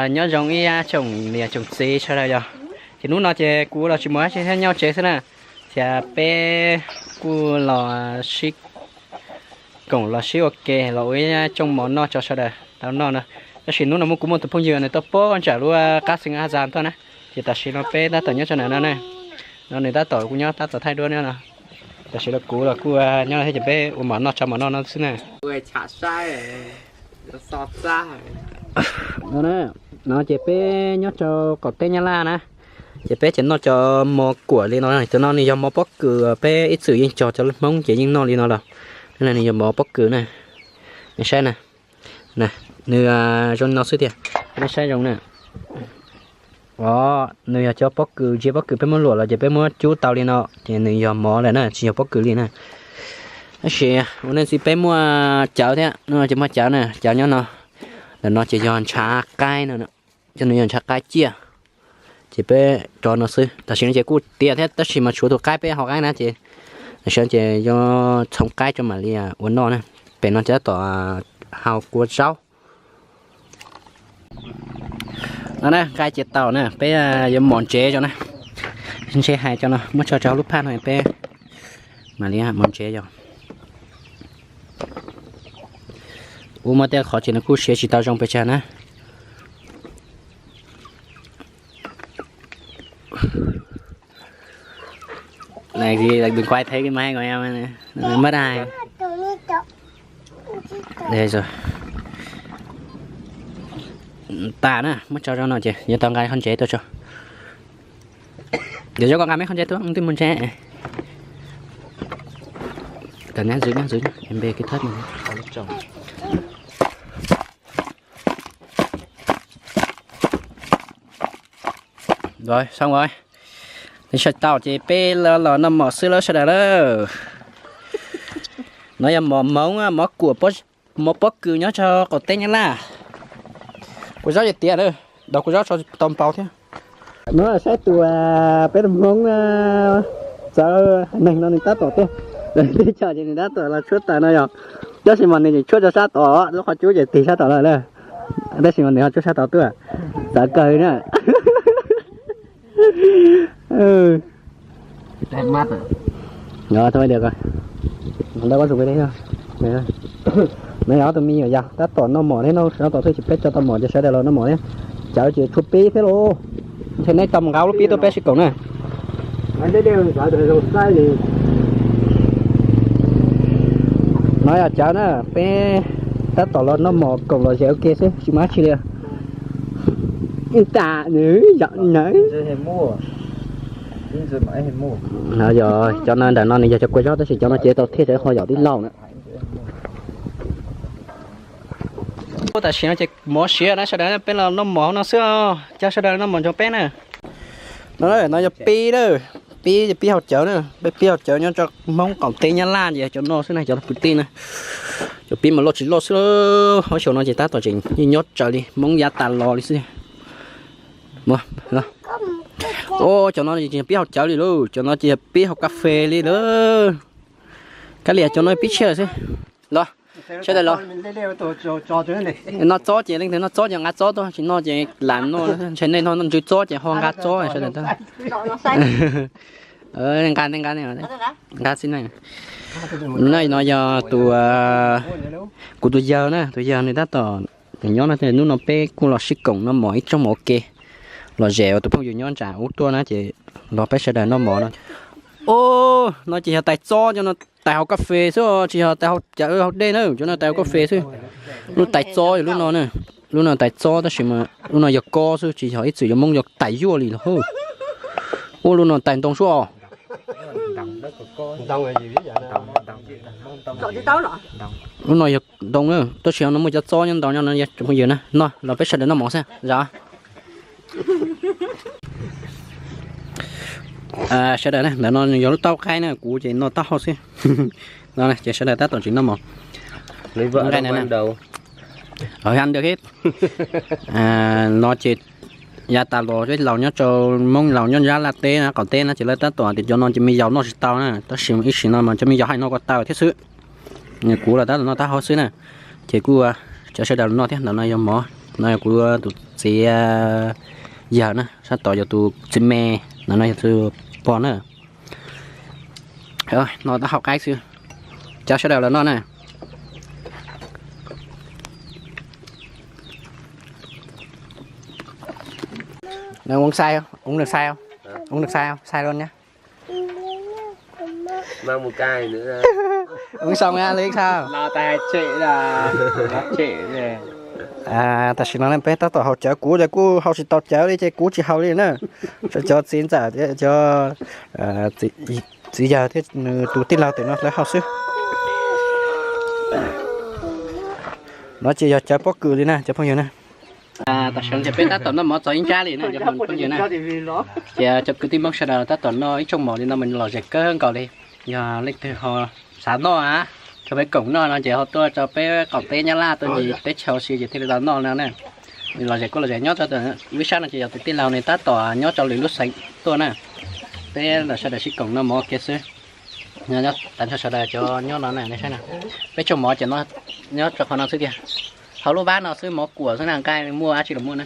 Nyob zoo ib tsoom niam tsoom txiv sawv daws yog, ces hnub no ces kuv los tsis mus dab tsi thiab, nyob tsev xwb na, thiab peb kuj los sib koom los sib ua ke los ua ib tsooj mov noj tso sawv daws tau noj no. Tab sis hnub no muaj kuv muaj tus phooj ywg nws tuaj pem ntsam lub qab xeev Ab Zas tuaj na, ces tam sim no peb tab tom nyob tso ntawm no na. No nws tab tom kuj nyob tab tom thaij duab no. Tam sim no kuv los kuj nyob thiab ces peb ua mov noj tso mov noj no xwb na. No ces peb nyob rau qaum teb Nyab Laj na, ces peb ces noj cov mov kuam li no. Cov no nws yog mov pob kws, peb ib txwm yeej cog cov Hmoob ces yeej noj li no los. Nws yog mov pob kws na, nej saib na, nws zoo li no xwb tiag, nej saib zoo na. Os, nws yog cov pob kws, ntsia pob kws peb muab luam los ces peb muab cub tau li no ces nws yog mov lawm na, tsis yog pob kws li na. Tab sis ua ntej ntxiv peb muaj cawv thiab, no ces muaj cawv na, cawv nyob no. Ntawm no ces yog ntshav qaib no, cov no yog ntshav qaib ciaj. Ces peb rau no xwb, tam sim no ces kuj tiav thiab tab sis mas tshuav tus qaib peb hau qaib na ces, tam sim no ces yuav txhoov qaib rau mam li ua noj na. Pem no ces tab tom hau kua zaub. No na, nqaij ces tau na, peb yuav mos ntsev tso na. Ntshe hais cov no muab tso rau hauv lub phaj no peb mam li mos ntsev yog. Ua muaj tej qhov ces nws kuj siav tsis tau zoo pes tsawg na. Đừng quay thấy cái máy của em nữa. Mất ai. Đây rồi. Tas na, muab tso rau no ces yuav tau nqa qhov ntsev tuaj tso. Yuav coj koj nqa me qhov ntsev tuaj, twb mus ntsev. Cov nab ntxwv, nab ntxwv, em npe kib thab. Rồi, xong rồi. Nws sawv tau ces peb los noj mov xwb lawm sawv daws lawm. No yog mov Hmoob, mov kuam, mov pob kws nyob rau qaum teb Nyab Laj. Kua zaub ces tiav lawm, dov kua zaub tso tau npaum thiab. No saib tus, peb tus Hmoob txawv neeg no nws tab tom tuaj, teb chaws ces nws tab tom los tshuab taws no yog. Tab sis mas nws tseem tshuab rau sab tod, lub qhov cub ces tig sab tod lawm na. Tab sis mas nws ho tshuab sab tod tuaj, txawv kawg na. No yog tus me nyuam yaus tab tom noj mov thiab, noj sab tom thiab ces peb tso tau mov ces sawv daws los noj mov thiab. Cawv ces tshuav peb thiab lauj. Ntshe neb tau mus nqa lub pib tuaj peb sib koom na. No yog cawv na, peb tab tom los noj mov koom los zes ua ke xwb tsis muaj dab tsi li. Ib tas nws yom na. Yog cov no ntawm no nws yog cov kua zaub tab sis cov no ces tau thiaj tau qho yom tib lauj na. Tam sim no ces mov siav na sawv daws, peb los noj mov no xwb, coj sawv daws noj mov nrog peb na. No, no yog pib na, pib, pib haus cawv na, peb pib haus cawv nyob rau Hmoob qaum teb Nyab Laj ces cov no xwb na, cov kwv tij na. Cov pib mas loj tsis loj xwb, ob xyoo no ces tab tom tseem yeej nyob raws li Hmoob yav tas los li xwb. Cov no ces pib haus cawv li lauj, cov no ces pib haus kas fes li lauj. Kab lias cov no pib tshiab xwb. Los, sawv daws los. Noj txob ces leej twg noj txob ces nqa txob tuaj, tsis noj ces lam noj, ntshe nej noj ntsw txob ces ho nqa txob sawv daws tuaj. Nqa, nqa, nqa xwb na. No yog tus, kuv tus yawg na, tus yawg nws tab tom nyob no, hnub no peb kuj los sib koom noj mov ib tsoom mov ua ke, los zem tus phooj ywg nyob nram ub tuaj na ces los peb sawv daws noj mov no. Os, no ces yog tais txob, cov no tais haus kas fes xwb, tsis yog tais haus cawv haus dej na, cov no tais haus kas fes xwb. Lub tais txob yog lub no na, lub no tais txob tab sis mas lub no yog kob xwb, tsis yog ib txwm yuav Hmoob yuav tais yuaj li los. Ua lub no tais ntoo xwb os. Lub no yog ntoo na, tab sis no muaj cov txob nyob ntau nyob no, phooj ywg na, no los peb sawv daws noj mov xwb zam. Sawv daws na, ntawm no yog lub taub qaib na, kuv ces noj taub hau xwb. No ces sawv daws tab tom tseem noj mov. No ces yav tas los peb laus nyob rau Hmoob laus nyob Nyab Laj teb na, qaum teb na ces lawv tab tom tias cov no ces me yaus noj tsis tau na, tab sis ib sim no mas cov me yaus haj noj ko taw thiab xwb. Kuv los tab tom noj taub hau xwb na, ces kuj cov sawv daws los noj thiab. Ntawm no yog mov, No yog kuv tus txiv yawg na, sab tod yog tus txiv me, no no yog tus pog na. No tab hau qaib xwb, cov sawv daws los noj na. Uống nước sai không? Uống nước sai không? Uống nước sai không? Sai luôn nhá. Uống xong nha, ly sao? Tam sim no peb tab tom haus cawv, kuv ces kuj haus tsis tau cawv li ces kuv tsis haus li na. Cov txiv ntxawm, cov txiv yawg thiab nws tus tij laug tim no lawv haus xwb. No ces yog cawv pob kws li na cov phooj ywg na. Tam sim no ces peb tab tom noj mov txog ib nrab li na cov phooj ywg na. Ces cov kwv tij Hmoob sawv daws tab tom noj ib rooj mov li no mas lom zem kawg nkaus li. Yog leej twg ho xav noj, rau peb koom noj no ces ho tuaj rau peb qaum teb Nyab Laj tuaj ntsis teb chaws si ces thiaj li tau noj no na. Lom zem kuj lom zem nyob rau ib sab no ces yog tus tij laug nws tab tom nyob rau lwm lub xeev tuaj na. Peb los sawv daws sib koom noj mov ua ke xwb. Nyob tas nrho sawv daws cov nyob no na, nej saib na. Peb rooj mov ces nyob rau qhov no xwb tiag. Hauv lub vaj no xwb mov kuam xwb na, nqaij muaj dab tsi los muaj na.